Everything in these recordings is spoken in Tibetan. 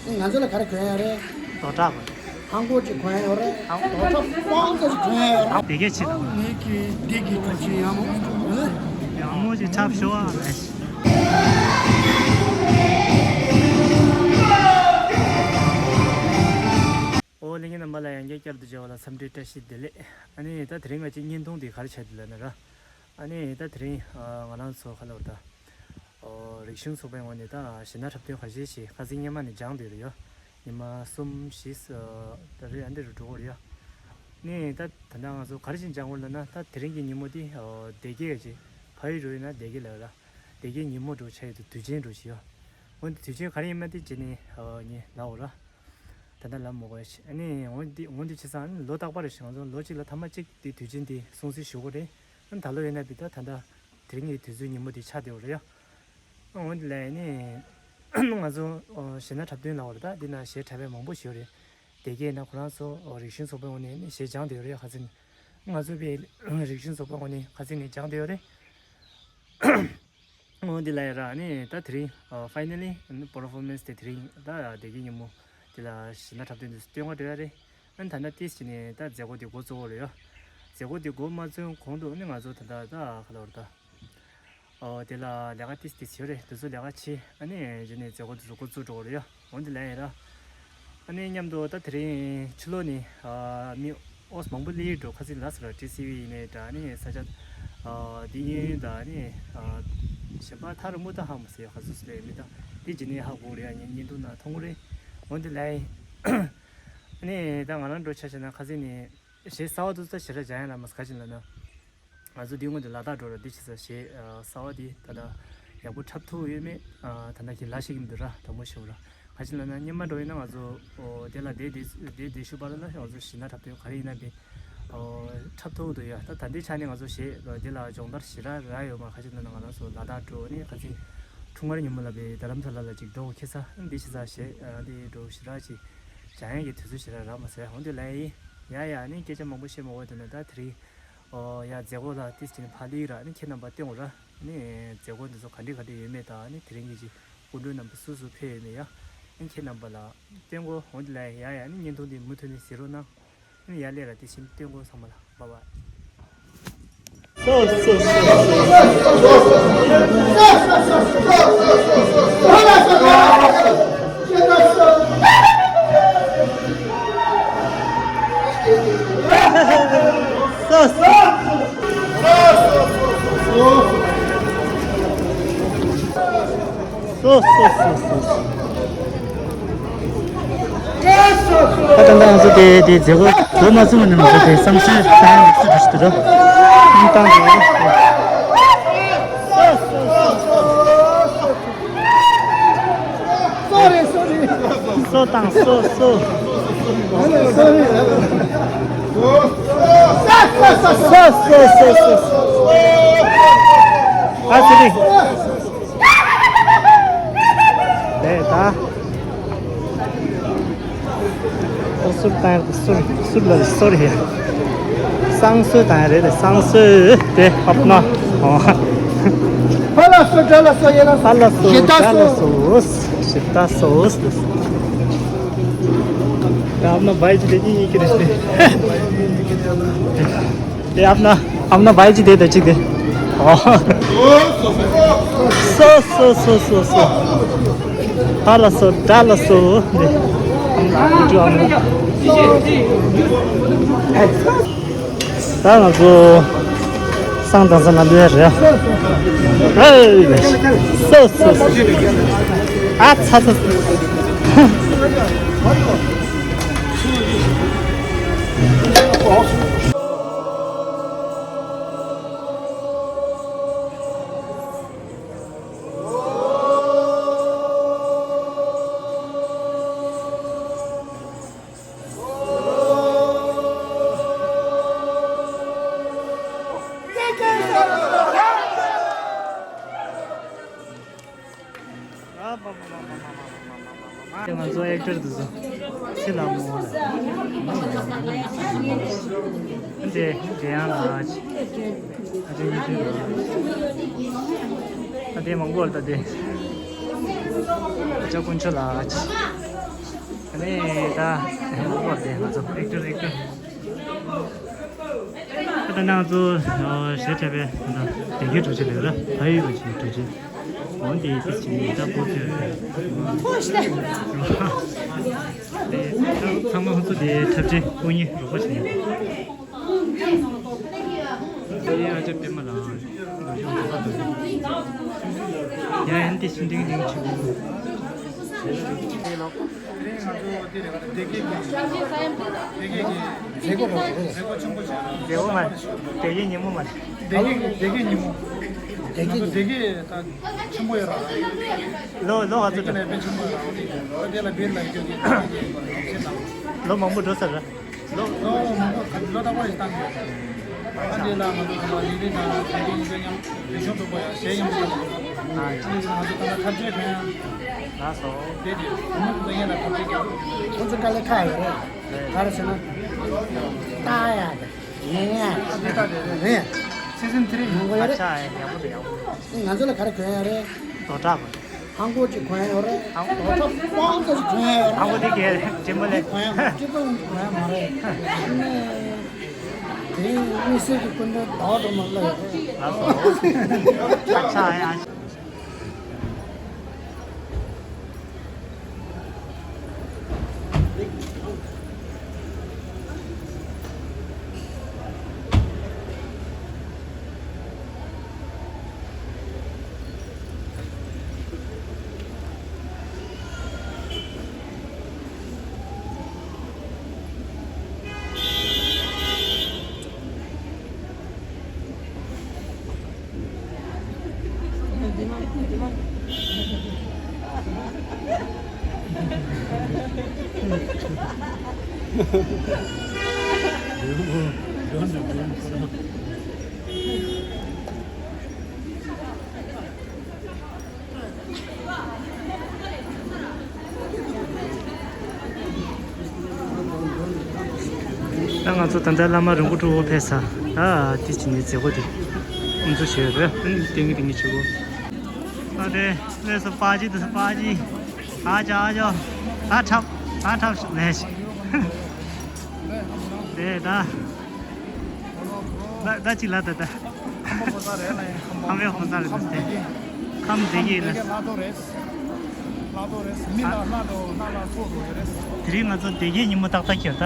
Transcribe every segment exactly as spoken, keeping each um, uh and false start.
ང་ཚོ་ལ་ག་རེ་གོན་ཡ་རེད། རྡོ་བྲག་གོན། ཧང་གོ་ཅིག་གོན་ཡ་རེད། ཧང་གོ། རྡོ་བྲག་སྤང་ཚོ་ཅིག་གོན་ཡ་རེད། དེ་གས་ཆེ་དང་། ངེད་ཀྱི་འདི་གི་གོན་ཆེ་ཡག་མོ་ཡག་མོ་ཅིག་ཁྲབ་ཤོ་ཨ་རེད། ཨོ་ལྷན་རྒྱས་རྣམ་པ་ལ་ཡང་བསྐྱར་བསྐྱར་དུ་མཇལ་བ་ལ་འཚམས་འདྲི་བཀྲ་ཤིས་བདེ་ལེགས། ཨ་ནི་ད་དེ་རིང་ང་ཅིག་བརྙན་ཐུང་འདི་ག་རེ་བྱས་འདུག་ལབ་ན་ར། ཨ་ནི་ད་དེ་རིང་ང་རང་ཚོ་ག་ལབ་ར་ད། ཨོ་རིག་གཞུང་ཚོགས་པའི་ངོས་ནས་ད་གཞས་སྣ་འཁྲབ་སྟོན་ཁ་ཤས་ཤིག་ཁ་སང་སྔོན་མ་ནས་སྦྱངས་བསྡད་ཡོད་རེད་ཡ། ཉི་མ་གསུམ་བཞི་ད་རེས་ཨ་འདི་རུ་འགྲོ་གི་རེད་ཡ། ནི་ད་ད་ལྟ་ང་ཚོ་ག་རེ་བྱས་ནས་སྦྱངས་ཡོད་ལབ་ན། ད་དེ་རིང་གི་ཉིན་མོ་འདི་ཨོ་སྡེ་དགེ་ཡ་ཅིག་ཕ་ཡུལ་རུ་ཡིན་ན་སྡེ་དགེ་ལ་ར། སྡེ་དགེ་ཉིན་མོ་འགྲོ་ཆ་ཡོད་དུ་དུས་ཆེན་འགྲོ་བཞིན་ཡོད། འོན་ཏེ་དུས་ཆེན་ག་རེ་ཡིན་མིན་དེ་རྗེས་ནས་ཨོ་ངས་ལབ་འོ་ར། ད་ལྟ་ལབ་མ་དགོས་ཤིག་ཨ་ནི་འོན་ཏེ་འོན་ཏེ་བྱས་ཙང་ཨ་ནི་ལོ་རྟག་པར་རེ་ཞིག་ང་ཚོ་ལོ་གཅིག་ལ་ཐེངས་མ་གཅིག་དེ་དུས་ཆེན་དེ་སྲུང་བརྩི་ཞུ་གི་རེད། ཨ་ནི་ད་ལོ་ཡིན་ན་བི་ད་ད་ལྟ་དེ་རིང་གི་དུས་ཚོད་ཉིན་མོ་དེ་ཆགས་བསྡད་ཡོད་རེད་ཡ། འོན་ཏེ་ལས་ནི་ང་ཚོ་གཞས་སྣ་འཁྲབ་སྟོན་ལབ་པ་རེད། ད་འདི་ན་གཞས་འཁྲབ་པ་མང་པོ་ཞིག་ཡོད་རེད། དེ་གས་ན་ཁོ་རང་ཚོ་རིག་གཞུང་ཚོགས་པའི་ངོས་ནས་ནི་གཞས་སྦྱངས་བསྡད་ཡོད་རེད། ཁ་སང་ནས་ང་ཚོ་བའི་རིག་གཞུང་ཚོགས་པའི་ངོས་ནས་ཁ་སང་ནས་སྦྱངས་བསྡད་ཡོད་རེད། འོ་འདི་ལ་ཡ་ར་ནི་ད་དེ་རིང་ཕའི་ནལ་ལི་པར་ཕོར་མན་སི་དེ་དེ་རིང་ད་དེ་གི་ཉིན་མོ་དེ་ལ་གཞས་སྣ་འཁྲབ་སྟོན་དུ་སྟོན་ག་འགྲོ་ཡ་རེད། ཨ་ནི་ད་ལྟ་ཏིས་བྱས་ནས་ད་མཛད་སྒོ་དེ་འགོ་བཙུགས་ཡོད་རེད་ཡ། མཛད་སྒོ་དེ་འགོ་མ་བཙུགས་གོང་དུ་ནི་ང་ཚོ་ད་ལྟ་ད་ག་ལབ་ར་ད། ཨོ་དེ་ལ་ལས་ཀ་ཏིས་ཏིས་ཡོད་རེད། དེ་ཚོ་ལས་ཀ་བྱས་ཨ་ནི་རྗེས་ནས་མཛད་སྒོ་དེ་ཚོ་འགོ་བཙུགས་འགྲོ་གི་རེད་ཡ། འོ་འདི་ལ་ཡ་ར། ཨ་ནི་མཉམ་དུ་ད་དེ་རིང་ཕྱི་ལོགས་ནས་ཨ་མི་ཨོ་མང་པོ་སླེབས་འགྲོ། ཁ་སང་ལ་ས་ར་ཊི་སི་ཝི་ཡིན་ནའི་འདྲ། ཨ་ནི་ས་ཆ་ཨ་འདི་ཡིན་ད། ཨ་ནི་ཨ་གཞན་པ་ཐག་རིང་པོ་ད་ཧ་མ་སེ་ཡ། ཁ་སོ་སོ་ལས་མི་ད་འདི་རྗེས་ནས་ཧ་གོ་རེད་ཡ། ཉིན་ཉིན་དུ་ན་མཐོང་གི་རེད། འོ་འདི་ལ་ཡ། ཨ་ནི་ད་ང་རང་འགྲོ་ཆ་བྱས་ན་ཁ་སང་ནས་གཞས་གསར་པ་དུ་ས་ཞེ་དྲག་སྦྱང་ཡ་ལ་མ་ས་ག་ཅིག་ལ་ན། ང་ཚོ་འདི་སྔོན་དུ་ལ་དྭགས་འགྲོ་ར་འདི་བྱས་ས་གཞས་གསར་པ་འདི་ད་ལྟ་ཡག་པོ་འཁྲབ་ཐུབ་ཡོད་མེད་ད་ལྟ་ཁྱེད་ལ་ཤེས་ཀྱི་མི་འདུག་ར། དྲང་པོ་ཞུ་ར། ག་ཅི་ལབ་ན་སྔོན་མ་འགྲོ་ཡིན་ན་ང་ཚོ་དེ་ལ་བསྡད་བསྡད་བསྡད་བསྡད་ཤུལ་བར་ལ་ང་ཚོ་གཞས་སྣ་འཁྲབ་སྟོན་ག་རེ་ཡིན་ན་དེ་འཁྲབ་ཐུབ་འདུག་ཡ། ད་ད་ལྟའི་ཆ་ནས་ང་ཚོ་གཞས་འདི་ལ་སྦྱོང་བརྡར་ཞེ་དྲག་རག་ཡོད་མ། ག་ཅི་ལབ་ན་ང་རང་ཚོ་ལ་དྭགས་འགྲོ་ནས་ག་ཅི་འཁྲུངས་སྐར་ཉིན་མོ་ལ་བའི་རྡ་རམ་ས་ལ་ལ་ཅིག་འགྲོ་ཁེ་ས་འདི་བྱས་ས་གཞས་འདི་འགྲོ་ཞེ་དྲག་ཅིག་སྦྱང་ཡ་གི་དུས་ཚོད་ཞེ་དྲག་རག་མ་སོང་། འོ་འདི་ལ་ཡིན་ཡ་ཡ་ནི་སྐད་ཆ་མང་པོ་བཤད་མ་དགོས། དེ་ན་ད་དེ་རིང་ཨོ་ཡ་མཛད་སྒོ་ལ་ཏིས་ཅིག་ཕ་ལི་ར་ནི་ཁྱེད་རྣམ་པ་སྟོན་དགོས་ར། ནི་མཛད་སྒོ་འདི་ཚོ་ག་འདྲ་ག་འདྲ་ཡོད་མེད་དང་ནི་དེ་རིང་གི་ཅིག་སྐུ་མགྲོན་རྣམ་པ་སུ་སུ་ཕེབས་ཡོད་མེད་ཡ། ནི་ཁྱེད་རྣམ་པ་ལ་སྟོན་དགོས། འོ་འདི་ལ་ཡ་ཡ་ནི་བརྙན་ཐུང་འདི་མུ་མཐུད་ནས་གཟིགས་རོགས་གནང་། ནི་ཡ་ལས་ར་ཏིས་ཅིག་སྟོན་དགོས། ཚང་མ་ལ་བཱའི་བཱའི། སོ་སོ་སོ་སོ། སོ་སོ་སོ་སོ། ད་ད་ང་ཚོ་དེ་དེ་མཛད་སྒོ་འགོ་མ་ཚུགས་ནས་ང་ཚོ་དེ་བསམ་ཚུལ་བཏང་ཡག་ཚུལ་འགྲོ་ཞིག་འདུག་ར། བཏང་བཏང་། སོ་དང་སོ་སོ། སོ་སོ་སོ་སོ། ཨ་ཙི་རི། དེ་ད། ཨོ་སུར་ཏང་སུར་སུར་ལ་སོར་ཧེ། སང་སོ་ཏང་རེད་སང་སོ་དེ་ཧབ་ན། ཨོ། ཕ་ལ་སོ་དྲ་ལ་སོ་ཡེ་ལ་ཕ་ལ་སོ་ཞི་ཏ་དྲ་ལ་སོ། སོ་ཞི་ཏ་སོ། ད་ཨ་མ་བའི་ཅི་དེ་གཉིས་ཡིན་གྱི་རེད་པས། དེ་ཨ་མ་ཨ་མ་བའི་ཅི་དེ་ད་ཅིག་དེ། ཨོ། སོ་སོ་སོ་སོ་སོ། ཕ་ལ་སོ་དྲ་ལ་སོ། འདི་ཨ་མ་ཨ་མ། ད་ང་ཚོ་སང་དང་སང་ལ་ལུས་ཡ་རེད། ཨེ། སོ་སོ་སོ། ཨ་ཚ་ཚ། ང་ཚོ་ཨེག་ཊར་དེ་ཚོ་ཚེ་ལ་མོ་ལ། འདི་འདི་ཡང་ལ་ཨ་ཅེ་ཡི་ཏུ་ལ། ཨ་དེ་མང་པོ་ལ་ད་དེ་ཨ་ཅག་དཀོན་མཆོག་ལ་ཨ་ཅེ། ནས་ད་ཧེ་མ་པོ་དེ་ང་ཚོ་ཨེག་ཊར་ཨེག་ཊར། ད་ནང་ཚོ་གཞས་འཁྲབ་པའི་ད་དེ་གའི་གྲུ་ཆ་རེད་ར། ཕ་ཡུལ་བ་ཞིག་གྲུ་ཆ། འོན་ཏེ་དེ་ཕྱིན་ད་པོ་ཁྱོད་རེད། ཚང་མ་ཁོ་ཚོ་དེ་འཁྲབ་ཆས་སྐུ་ཉིད་རོགས་པ་བྱས་ཡོད། ཨེ་ཨ་ཅག་པད་མ་ལགས། ཡ་ཡན་ཏེ་ཤིན་ཏིང་ཏིང་ཆུ། མཛེས་སྒོ་མ་རེད། དེ་གའི་ཉིན་མོ་མ་རེད། དེ་གའི་དེ་གའི་ཉིན་མོ། དེ་གའི་དེ་གའི་ད་ཆེན་པོ་ཡོད་ར། ལོ་ལོ་ག་ཚོད་འགྲོ། དེ་ལ་བེད་ལ་སྐྱོད་ཀྱི། ལོ་མང་པོ་འགྲོ་ས་ར། ལོ་ལོ་མང་པོ་ག་ལོ་རྟག་པར་ཞིག་བཏང་གི་ཡོད། ཨ་འདི་ལ་ང་ཚོ་ཚང་མ་ལི་ལི་དང་དེ་འདྲའི་ཡིན་ཚད་མཉམ་རིག་གཞུང་ཚོགས་པ་ཡང་གཞས་མཉམ་དུ་ཨ་འདི་ལ་ང་ཚོ་ཚང་མ་འཁྲབ་ཆས་གོན་ཡང་ལགས་སོ། དེ་དེ་བུ་མོ་དེ་ཚོ་ཡིན་ལ་འཁྲབ་ཆས་གོན། ཁོ་ཚོ་དཀའ་ལས་ཁག་ཡོད་རེད། ག་རེ་ཟེར་ན། ལྟ་ཡ་དེ་ཡིན་ཡ་དེ་རེད། སི་ཛན་ཐི་རི་ཡིན་གོ་ཡ་རེད། ཨ་ཅག་ཡག་པོ་འདུག་ཡག་པོ། ང་ཚོ་ལ་ག་རེ་གོན་ཡ་རེད། དོ་དྲག་པོ། ཧང་གོ་ཅིག་གོན་ཡོད་རེད། ཧང་གོ། དོ་ཁྲ་པང་ཙམ་ཞིག་གོན་ཡོད་རེད། ཧང་གོ་དེ་གས་རེད་ཅེ་མོ་ལེ། གོན་ཡོད་མ་རེད། ཅི་ཙམ་གོན་ཡོད་མ་རེད། དེ་དམིགས་བསལ་གྱི་སྐུ་མགྲོན་ཟླ་བ་སྒྲོལ་མ་ལ་ཡོད་རེད། ལགས་སོ། ཨ་ཆ་ཨ་ཡ། ད་ང་ཚོ་ད་ལྟ་བླ་མ་རིན་པོ་ཆེ་འོ་ཕེབས་ས། ད་དེ་ཕྱིན་ནས་མཛད་སྒོ་དེ་ཨུ་ཚུགས་བྱས་རེད། ཨུ་ཏིང་གི་ཏིང་གི་བྱེད་སྒོ། ད་དེ་ལས་སུ་པ་ཅི་དེ་སུ་པ་ཅི། ཨ་ཅག་ཨ་ཅག་ད་འཁྲབ་ད་འཁྲབ་ལས་ཤིག་དེ་ད། ད་ད་ཅི་ལ་ད་ད། ཁམས་པའི་ཕོ་གསར་རེད་ད། ཁམས་བདེ་སྐྱིད་ལ། དེ་རིང་ང་ཚོ་བདེ་སྐྱིད་ཉིན་མོ་ཏག་ཏག་ཁྱེར་ད།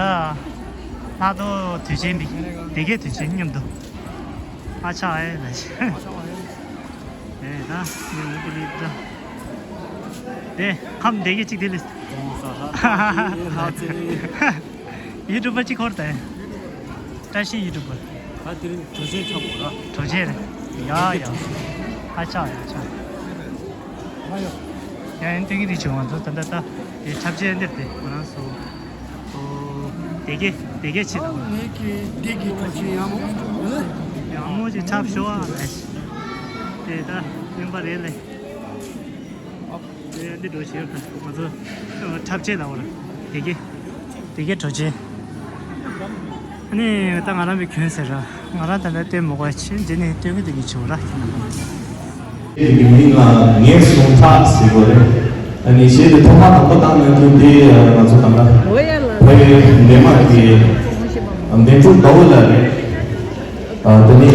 ལྷག་ཏུ་དུས་ཆེན་འདི་བདེ་སྐྱིད་དུས་ཆེན་མཉམ་དུ། ཨ་ཆ་ཨེ་ལ་ཤི། ཨེ་ད་ངས་འུ་པི་ལི་ད། དེ་ཁམས་བདེ་སྐྱིད་གཅིག་དེ་ལས། ཡུ་ཊུབ་པ་གཅིག་ཁོར་ཏེ། བཀྲ་ཤིས་ཡུ་ཊུབ་པ། ད་དེ་རིང་གྲོ་ཆས་འཁྲབ་འོ་ར། གྲོ་ཆས་རེད། ཡ་ཡ། ཨ་ཆ་ཡ་ཆ། ཡ་ཡིན་ཏིང་རི་ཆུང་བ་ཚོ་ད་ད་ད། དེ་འཁྲབ་ཆས་འདིར་དེ་ཁོ་རང་ཚོ། ཨོ། དེ་གས་དེ་གས་ཆེ་དང་། ངེད་ཀྱི་དེ་གི་གྲོ་ཆས་ཡག་མོ་ཡག་མོ་ཅིག་འཁྲབ་ཤོག་ཨ་ལས། དེ་ད་སྨན་པ་རེད་ལས། དེ་འདི་འགྲོ་བྱེད་ཡོད་ད་ང་ཚོ་འཁྲབ་ཆས་ལ་འོ་ར། དེ་གི་དེ་གི་གྲོ་ཆས། ཨ་ནི་ད་ང་རང་བའི་གྱོན་ཟེར་ར། ང་རང་ད་ལྟ་སྟོན་མོ་ག་ཆེ་འདི་ནི་སྟོན་གི་འདི་གི་ཆེ་བ་ར། དེ་གི་མིང་ལ་ངན་སོང་ཐག་ཟེར་གོ་རེད། ཨ་ནི་གཞས་དེ་ཐོག་མ་དང་པོ་བཏང་གནང་མཁན་དེ་ང་ཚོ་ད་ལྟ་བོད་ཀྱི་འདན་མ་གི་འདན་ཕྲུག་ཟླ་བོ་ལགས་རེད། ཨ་དེ་ནི་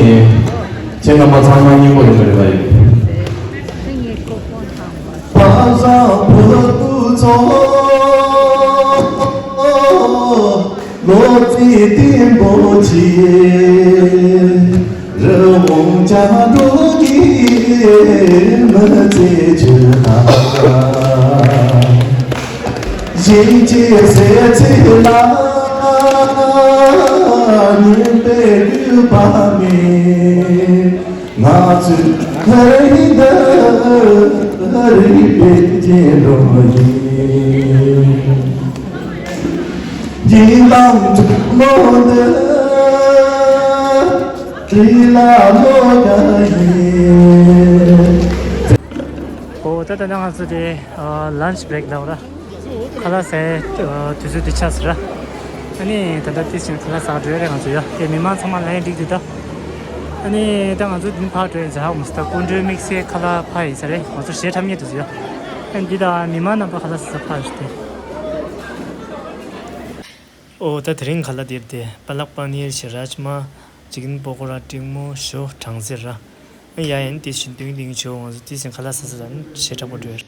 ཁྱེད་རྣམ་པ་ཚང་མ་སྙིང་པོ་རེད་རེད་བ་ཡིན། བག་ཟ་བུ་ཏུ་ཚོ། ལོ་ཙི་ཏིང་པོ་ཆེ། རི་བོང་ཅ་འགྲོ་གི་མི་ཚེ་ཆུ་ཐག་གཞན་གྱི་ཟས་ཚིག་ལ་ཉན་པའི་དུས་པ་མེད། ང་ཚོའི་ལྷ་རིང་འདི་རིག་པའི་སྐྱེ་འགྲོ་ཡིན། ཡིན་ལམ་མོ་འདི་དྲིས་ལ་ལོ་ག་ཡིན། ཨོ་ད་ལྟ་ང་ཚོ་དེ་ལན་ཆི་བྷེ་རེག་ལ་འོ་ར། ཁ་ལག་ཟས་དུས་ཚོད་འདི་ཆགས་ཟེར་ར། ཨ་ནི་ད་ལྟ་ཏིས་ཅིང་ཁ་ལག་ཟ་འགྲོ་ཡ་རེད་ང་ཚོ་ཡ། དེ་མི་མང་ཚང་མ་ལན་འགྲིག་འདུག་ད། ཨ་ནི་ད་ང་ཚོ་འདི་ཕར་འགྲོ་ཡ་ཟ་ཧ་མོ་སི་ད་སྐུ་མགྲོན་དམིགས་བསལ་ཁ་ལག་ཕ་ཡིན་ས་རེད། ང་ཚོ་གཞས་འཁྲབ་མཁན་དུ་ཟེར་ཡ། ཨ་ནི་འདི་ད་མི་མང་རྣམ་པ་ཁ་ལག་ཟ་ཕ་ཡོད་ཟེར་ཏེ། ཨོ་ད་དེ་རིང་ཁ་ལག་དེབ་དེ་པ་ལག་པ་ནིར་ཞེ་རཱཇ་མ། ཅི་ཀིན་པོ་ཀོ་ར་ཏྲིག་མོ་ཞོ་གྲང་ཟེར་ར། ཡ་ཡན་ཏི་ཤིན་ཏུང་ཏིང་ཆོ་ང་ཚོ་ཏི་སིན་ཁ་ལག་ས་ས་ལ་ནི་ཞེ་དྲག་པོ་འགྲོ་ཡ།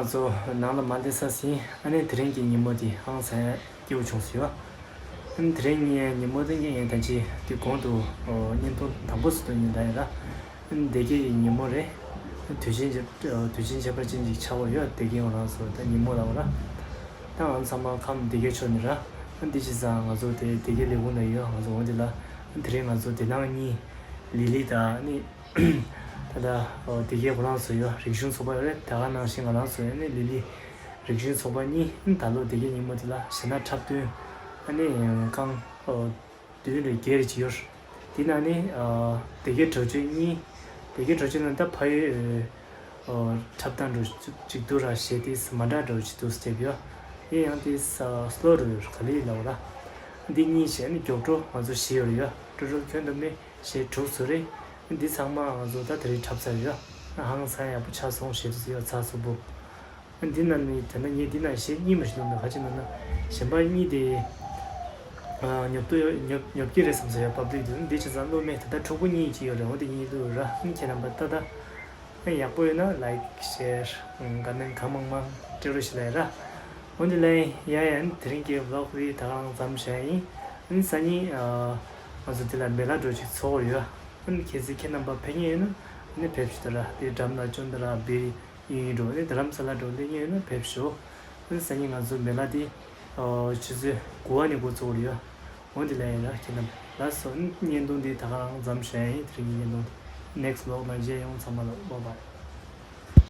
ཚོ་ནང་ལ་མ་བསྡད་ས་ཟིན། ཨ་ནི་དེ་རིང་གི་ཉིན་མོ་འདི་ཧང་སང་སྐྱིད་པོ་བྱུང་སོང་ཡོད། ཨ་ནི་དེ་རིང་ངའི་ཉིན་མོ་འདི་ངས་ད་ཅི་དེ་གོང་དུ་ཨོ་བརྙན་ཐུང་དང་པོ་ཟེར་དུས་ཉིན་ད་ཡིན་ལ། ཨ་ནི་བདེ་སྐྱིད་ཀྱི་ཉིན་མོ་རེད། དུས་ཆེན་གྱི་དུས་ཆེན་ཁྱད་པར་ཅན་ཅིག་ཆགས་ཀྱི་ཡོད། བདེ་སྐྱིད་ང་རང་ཚོ་ད་ཉིན་མོ་ལ་འོ་ལ། ད་ང་ཚང་མ་ཁམས་བདེ་སྐྱིད་ཕྱོགས་ནས་ར། ཨ་ནི་འདི་བྱས་ཙང་ང་ཚོ་དེ་བདེ་སྐྱིད་ལས་ཁུངས་ནས་ཡོད། ང་ཚོ་འོ་འདི་ལ་དེ་རིང་ང་ཚོ་དེ་ནང་གཉིས་ལི་ལི་དང་ཨ་ནི། ད་ལྟ་ཨོ་དེ་གའི་ཁོ་རང་ཚོ་ཡོད། རིག་གཞུང་ཚོགས་པ་ཡོད་རེད། ད་ག་ནང་བཞིན་ང་རང་ཚོ་ཡོད་ནི་ལི་ལི་རིག་གཞུང་ཚོགས་པ་གཉིས་ད་ལོ་དེ་གའི་ཉིན་མོ་དེ་ལ་གཞས་སྣ་འཁྲབ་སྟོན་ཨ་ནི་ཁང་ཨོ་བདུན་རེ་བརྒྱད་རེ་ཅིག་ཡོད། དེ་ནང་ནི་ཨོ་དེ་གའི་གྲོས་ཆོད་གཉིས། དེ་གའི་གྲོས་ཆོད་ནང་ད་ཕ་ཡུལ་ཨོ་འཁྲབ་སྟངས་འགྲོ་ཅིག་འདུག་ར། གཞས་དེ་མ་འདྲ་འགྲོ་ཅིག་འདུག་སྟེ་ཡོད། ཡིན་ཡང་དེ་ས་སློ་རུ་ག་ལེ་ལ་འོ་ལ། འདི་གཉིས་བྱས་ནི་མགྱོགས་འགྲོ་ང་ཚོ་བཞི་ཡོད་རེད་ཡ། འགྲོ་འགྲོ་ཁྱོན་བསྡོམས་ནི་གཞས་དྲུག་བཟོ་རེད། འདི་ཚང་མ་ང་ཚོ་ད་དེ་རིང་འཁྲབ་ཚར་ཡོད། ཧང་སང་ཡག་པོ་ཆགས་སོང་། གཞས་དེ་ཚོ་ཡོད་ཚར་སོང་པོ། འདི་ན་ནི་དེ་ན་ངས་འདི་ན་གཞས་གཉིས་མ་ཞིག་འདུག་ནི་ཁ་ཅིག་ན་ན་གཞན་པ་གཉིས་དེ་ཉོབ་ཏོ་ཉོབ་ཉོབ་ཀྱི་རེད་བསམ་ས་ཡོད། པབ་ལིག་དེ་འདི་བྱས་ཙང་བློ་མེད། ད་ལྟ་ཕྲུ་གུ་གཉིས་ཅིག་ཡོད་རེད། འོ་དེ་གཉིས་འདུག་ར། ཁྱེད་རྣམ་པ་ད་ད། ཡག་པོ་ཡོད་ན་ལའིག་ཤེར་དགའ་སྣང་གང་མང་མང་སྤྲད་རོགས་ཞུ་ལེ་ར། འོན་ཏེ་ལེ་ཡ་ཡ་དེ་རིང་གི་ཝི་ལོག་འདི་ད་ག་རང་མཚམས་བཞག་ཡིན། ཨ་ནི་སང་ཉིན་ང་ཚོ་འདི་ལ་མེ་ལ་འགྲོ་ཅིག་ཚོགས་ཡོད། ཨ་ནི་གལ་སྲིད་ཁྱེད་རྣམ་པ་ཕེབས་མཁན་ཡོད་ན་ཨ་ནི་ཕེབས་ཤོག་ད་ར། དེ་འགྲམ་ལ་ཅོན་ད་ར་བེ་ཡིན་འགྲོ། ཨ་ནི་རྡ་རམ་ས་ལ་འགྲོ་སླེབས་མཁན་ཡོད་ན་ཕེབས་ཤོག་ཨ་ནི་སང་ཉིན་ང་ཚོ་མེ་ལ་འདི་ཆུ་ཚོད་དགུ་པ་ནས་འགོ་ཚུགས་ཡོད། འོན་ཏེ་ལེ་ཡ་ཁྱེད་རྣམ་པ་ལ་སོ། བརྙན་ཐུང་འདི་ད་ག་རང་མཚམས་བཞག་ཡིན། དེ་རིང་གི་བརྙན་ཐུང་འདི་next vlog ནང་མཇལ་ཡོང་། ཚང་མ་ལ་bye bye།